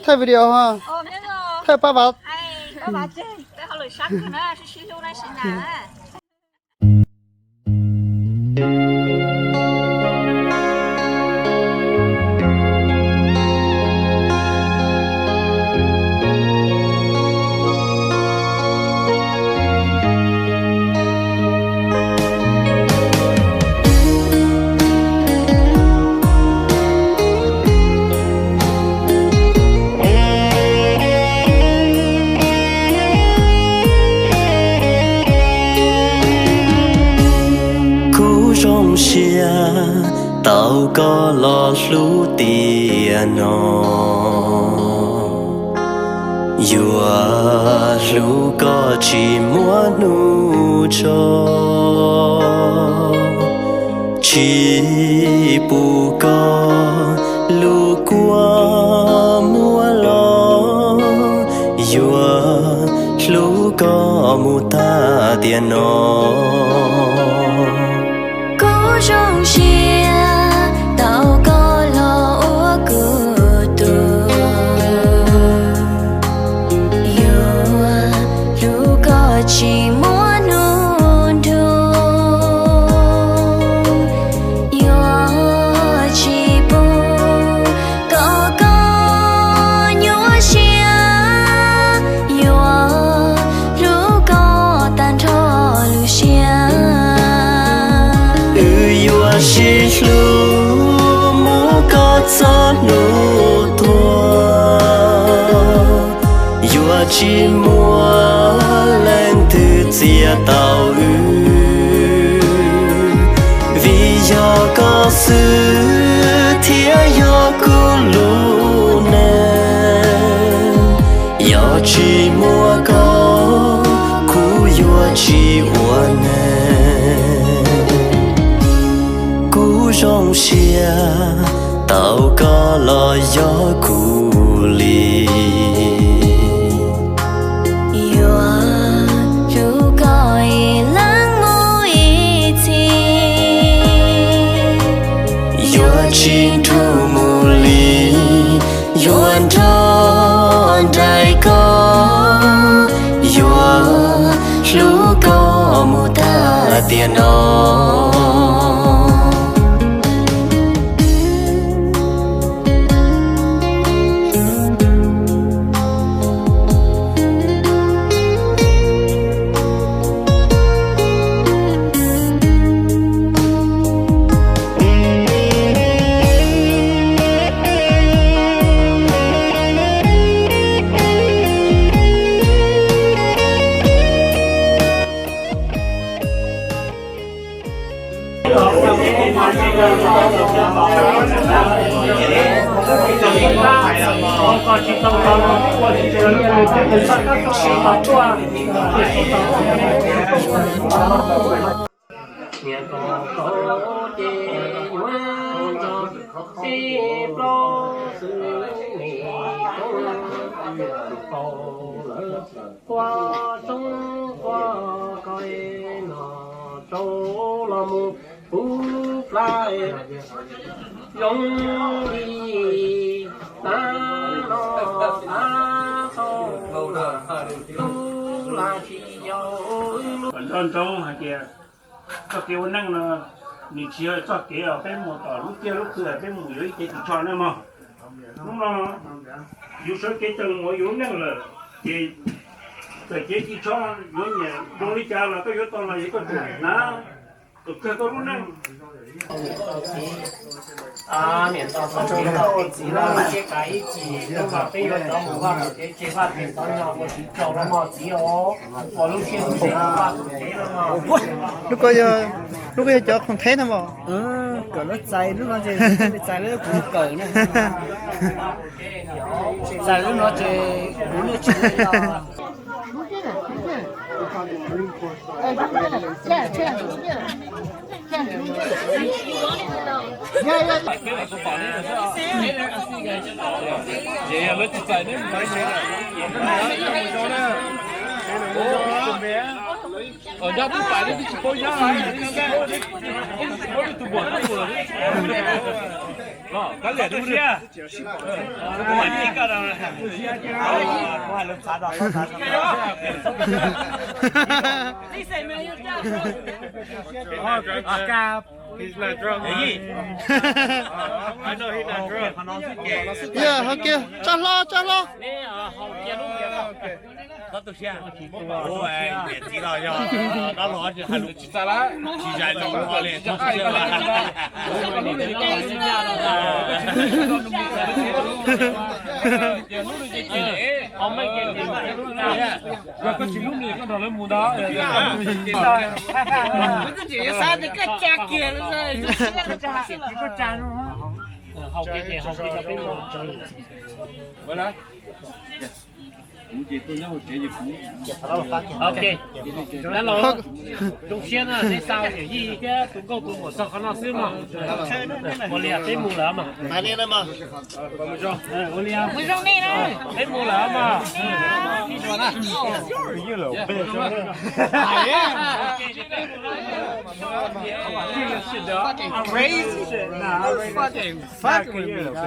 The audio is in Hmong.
Thaij video ha. Thaij pab vas. Kuv zoo siab tau koj los hlub tiam no. Yuav hlub koj tsis muaj hnub tso, tsis pub koj lub kua muab los. Yuav hlub koj mus tag tiam no. Kuv zoo siab tau koj los ua kuv tug. Yuav hlub koj tsis muaj hnub nrug, yuav tsis pub kom koj nyuaj siab, yuav hlub koj tag nrho lub siab. Wb yuav sib hlub mus koj txog hnub tuag, yuav tsis muaj leej twg txiav tau wb, vim yog koj xwb thiaj yog kuv lub neej. Yog tsis muaj koj, kuv yuav tsis ua neeg. Kuv zoo siab tau koj los yog kuv li. Yuav hlub koj ib leeg mus ib txhis, yuav tsis nrug mus li, yuav nrog nraim koj, yuav hlub koj mus tag tiam no. Niam koj tau ces yuav nrog tij plaub xwb, nim koob tau lawv ua tshoob ua koj no rau los mus puv plab zoo li tav no tav xauj tub lam tsis yog wb lub. Kom nco ntsoov hais tias txoj kev ua neej no nws tsis yog txoj kev uas peb mus tom lub tiaj lub qhw, peb mus yuav ib cev ris tsho na mog. Hnub no yus sawv kev tsees mus ua yus lub neej lawm, ces txawm cev ris tsho yuav nyiam zoo li cas los koj yuav tau los yog koj tseem hnav kom kawg koj lub neej. Niam ntxawm txhob txwm tau ua txiv lawm, ces kav ib chim lub mas peb yuav rov mus vaj mus tsev, tseg vaj tseg tsev nyob ua txiv tsaug los mog txiv os, ua lub siab lub ntsws vaj mus tsev los mog. Lub ko yog, lub ko yog cov khoom theb na mog. Kawm lub txais lub no ces txais lub kuv kawm na. Txais lub no ces kuv niaj tsis Tus pam ne twb tsis paub yab, twb tsis paub li tus muam tuaj mus lawm. He's not drunk, huh? I know he's not drunk. Yeah, okay. Tso hlo, tso hlo. Txiv los yog dab laug tsis hais lus, tsis zais lus li. Koj tsis hlub nws koj nrog lawv mus ntag. Koj tsa kiag, koj tsa. Ok, dab laug, zoo siab na, nej xa yawm yij thiab tus nkauj tus muam txog qhov no xwb mog. Ua li peb mus lawm mog. Ua li, peb mus lawm mog. Crazy shit, nah, I really fucking fuck with me, dog.